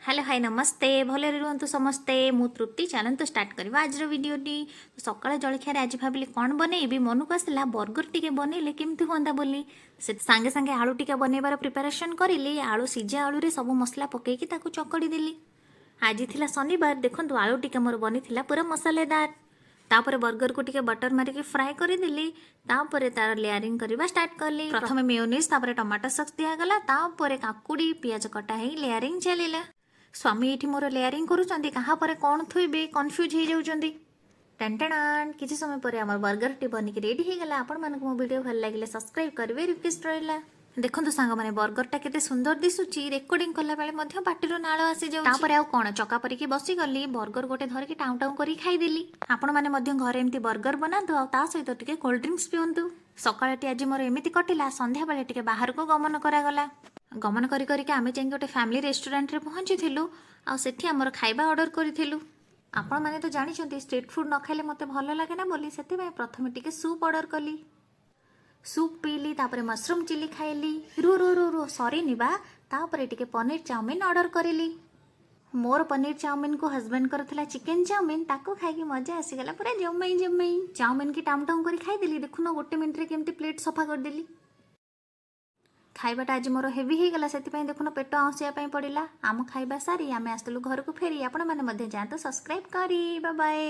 Hello, high, ନମସ୍ତେ। ଭଲରେ ରୁହନ୍ତୁ ସମସ୍ତେ। ମୁଁ ତୃପ୍ତି। ଚାଲନ୍ତୁ ଷ୍ଟାର୍ଟ କରିବା ଆଜିର ଭିଡ଼ିଓଟି। ସକାଳ ଜଳଖିଆରେ ଆଜି ଭାବିଲି କ'ଣ ବନେଇବି। ମନକୁ ଆସିଲା ବର୍ଗର ଟିକେ ବନେଇଲେ କେମିତି ହୁଅନ୍ତା ବୋଲି। ସେ ସାଙ୍ଗେ ସାଙ୍ଗେ ଆଳୁ ଟିକେ ବନେଇବାର ପ୍ରିପାରେସନ୍ କରିଲି। ଆଳୁ ସିଝା ଆଳୁରେ ସବୁ ମସଲା ପକେଇକି ତାକୁ ଚକଡ଼ି ଦେଲି। ଆଜି ଥିଲା ଶନିବାର। ଦେଖନ୍ତୁ, ଆଳୁ ଟିକେ ମୋର ବନିଥିଲା ପୁରା ମସଲେଦାର। ତାପରେ ବର୍ଗରକୁ ଟିକେ ବଟର ମାରିକି ଫ୍ରାଏ କରିଦେଲି। ତାପରେ ତାର ଲେୟାରିଂ କରିବା ଷ୍ଟାର୍ଟ କଲି। ପ୍ରଥମେ ମେୟୋନିଜ୍, ତାପରେ ଟମାଟୋ ସକ୍ସ ଦିଆଗଲା। ତାପରେ କାକୁଡ଼ି, ପିଆଜ କଟା ହେଇ ଲେୟାରିଂ ଚାଲିଲା। ସ୍ୱାମୀ ଏଇଠି ମୋର ଲେୟାରିଂ କରୁଛନ୍ତି। କାହା ପରେ କ'ଣ ଥୋଇବେ, କନଫ୍ୟୁଜ୍ ହେଇଯାଉଛନ୍ତି। ଟେଣ୍ଟେଣାନ୍, କିଛି ସମୟ ପରେ ଆମର ବର୍ଗରଟି ବନିକି ରେଡ଼ି ହେଇଗଲା। ଆପଣମାନଙ୍କୁ ମୋ ଭିଡ଼ିଓ ଭଲ ଲାଗିଲେ ସବସ୍କ୍ରାଇବ୍ କରିବେ, ରିକ୍ୱେଷ୍ଟ ରହିଲା। ଦେଖନ୍ତୁ ସାଙ୍ଗମାନେ, ବର୍ଗରଟା କେତେ ସୁନ୍ଦର ଦିଶୁଛି। ରେକର୍ଡିଂ କଲାବେଳେ ମଧ୍ୟ ପାଟିରୁ ନାଳ ଆସିଯାଉଛି। ତାପରେ ଆଉ କ'ଣ, ଚକା ପରିକି ବସିଗଲି। ବର୍ଗର ଗୋଟେ ଧରିକି ଟାଉଁ ଟାଉଁ କରି ଖାଇଦେଲି। ଆପଣମାନେ ମଧ୍ୟ ଘରେ ଏମିତି ବର୍ଗର ବନାନ୍ତୁ ଆଉ ତା ସହିତ ଟିକେ କୋଲ୍ଡ ଡ୍ରିଙ୍କସ୍ ପିଅନ୍ତୁ। ସକାଳଟି ଆଜି ମୋର ଏମିତି କଟିଲା। ସନ୍ଧ୍ୟାବେଳେ ଟିକେ ବାହାରକୁ ଗମନ କରାଗଲା। ଗମନ କରି କରିକି ଆମେ ଯାଇକି ଗୋଟେ ଫ୍ୟାମିଲି ରେଷ୍ଟୁରାଣ୍ଟରେ ପହଞ୍ଚିଥିଲୁ ଆଉ ସେଠି ଆମର ଖାଇବା ଅର୍ଡର କରିଥିଲୁ। ଆପଣମାନେ ତ ଜାଣିଛନ୍ତି, ଷ୍ଟ୍ରିଟ୍ ଫୁଡ୍ ନ ଖାଇଲେ ମୋତେ ଭଲ ଲାଗେ ନା ବୋଲି। ସେଥିପାଇଁ ପ୍ରଥମେ ଟିକେ ସୁପ୍ ଅର୍ଡର କଲି। ସୁପ୍ ପିଇଲି, ତାପରେ ମସରୁମ୍ ଚିଲି ଖାଇଲି। ରୁ ରୁ ରୁ ରୁ, ସରିନି ବା। ତାପରେ ଟିକେ ପନିର ଚାଉମିନ ଅର୍ଡର କରିଲି। ମୋର ପନିର ଚାଉମିନକୁ ହଜବେଣ୍ଡଙ୍କର ଥିଲା ଚିକେନ ଚାଉମିନ। ତାକୁ ଖାଇକି ମଜା ଆସିଗଲା ପୁରା ଜମେଇ ଜମେଇ। ଚାଉମିନ କି ଟାଉଁ ଟାଉଁ କରି ଖାଇଦେଲି। ଦେଖୁନ, ଗୋଟେ ମିନିଟ୍ରେ କେମିତି ପ୍ଲେଟ୍ ସଫା କରିଦେଲି। ଖାଇବାଟା ଆଜି ମୋର ହେଭି ହେଇଗଲା, ସେଥିପାଇଁ ଦେଖୁନ ପେଟ ଆଉଁସିବା ପାଇଁ ପଡ଼ିଲା। ଆମ ଖାଇବା ସାରି ଆମେ ଆସିଥିଲୁ ଘରକୁ ଫେରି। ଆପଣମାନେ ମଧ୍ୟ ଯାଆନ୍ତୁ ସବସ୍କ୍ରାଇବ୍ କରି। ବାଏ।